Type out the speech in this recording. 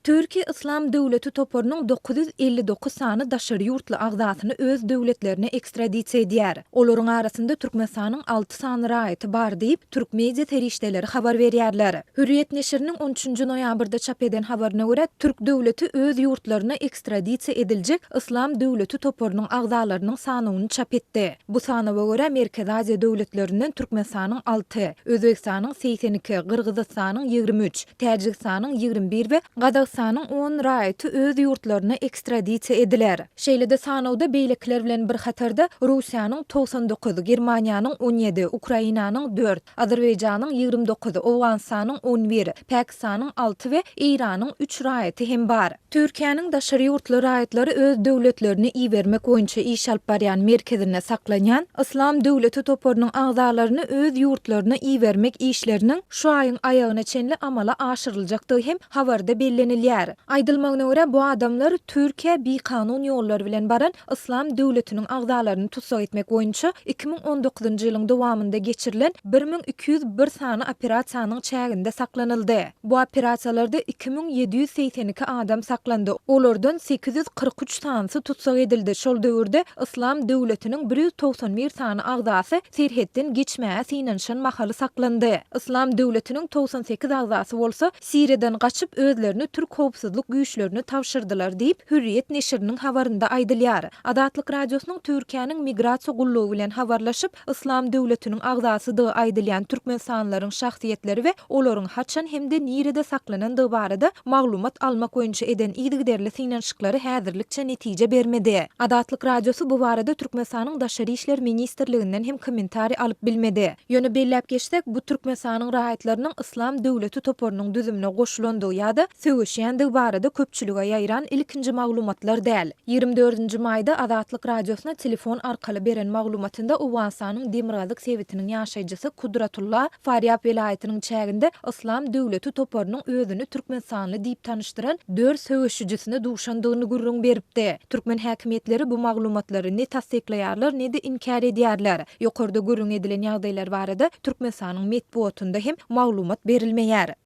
Türkiýe Yslam döwleti toparynyň 959 sany daşary ýurtly agzasyny öz döwletlerine ekstradisiýa edýär. Olaryň arasynda Türkmenistanyň alty sany raýaty bar diýip, türk media serişdeleri habar berýärler. Hürriýet neşiriniň on üçünji noýabrda çap eden habaryna görä, türk döwleti öz ýurtlaryna ekstradisiýa ediljek Yslam döwleti toparynyň agzalarynyň sanawyny çap etdi. Bu sanawa görä, Merkezi Aziýa döwletlerinden Türkmenistanyň alty, Özbegistanyň 82, Gyrgyzystanyň 23, Täjigistanyň 21 we Gazagystanyň on raýaty öz ýurtlaryna ekstradisiýa ediler. Şeýle-de sanawda beýlekiler bilen bir hatarda Russiýanyň 99, Germaniýanyň 17, Ukrainanyň dört, Azerbaýjanyň 29, Owganystanyň 11, Pakistanyň alty we Eýranyň üç raýaty hem bar. Türkiýäniň daşary ýurtly raýatlary öz döwletlerine ibermek boýunça iş alyp barýan merkezinde saklanýan Yslam döwleti toparynyň agzalaryny öz ýurtlaryna ibermek işleriniň şu aýyň aýagyna çenli amala aşyryljakdygy hem habarda bellenilýär. Aýdylmagyna görä, bu adamlar Türkiýä bikanun ýollar bilen baran Yslam döwletiniň agzalaryny tussag etmek boýunça 2019-njy ýylyň dowamynda geçirilen 1201 sany operasiýanyň çäginde saklanyldy. Bu operasiýalarda 2782 adam saklandy, olardan 843 sanysy tussag edildi, şol döwürde Yslam döwletiniň 191 sany agzasy serhetden geçmäge synanyşan mahaly saklandy. Yslam döwletiniň 98 agzasy bolsa Siriýadan gaçyp, özlerini türk howpsuzlyk güýçlerine tabşyrdylar diýip, Hürriýet neşiriniň habarynda aýdylýar. Azatlyk Radiosynyň Türkiýäniň Migrasiýa gullugy bilen habarlaşyp, Yslam döwletiniň agzasydygy aýdylýan türkmenistanlylaryň şahsyýetleri we olaryň haçan hem-de nirede saklanandygy barada maglumat almak boýunça eden yzygiderli synanyşyklary häzirlikçe netije bermedi. Azatlyk Radiosy bu barada Türkmenistanyň Daşary işler ministrliginden hem kommentariý alyp bilmedi. Ýöne belläp geçsek, bu Türkmenistanyň raýatlarynyň Yslam döwleti toparynyň düzümine goşulandygy ýa-da söweşýändigi barada köpçülige ýaýran ilkinji maglumatlar däl. 24-nji maýda Azatlyk Radiosyna telefon arkaly beren maglumatynda Owganystanyň demirgazyk sebitiniň ýaşaýjysy Kudratulla Farýab welaýatynyň çäginde Yslam döwleti toparynyň özüni türkmenistanly diýip tanyşdyran dört söweşijisine duşandygyny gürrüň beripdi. Türkmen häkimiýetleri bu maglumatlary ne tassyklaýarlar, ne-de inkär edýärler. Ýokarda gürrüň edilen ýagdaýlar barada Türkmenistanyň metbugatynda hem maglumat berilmeýär.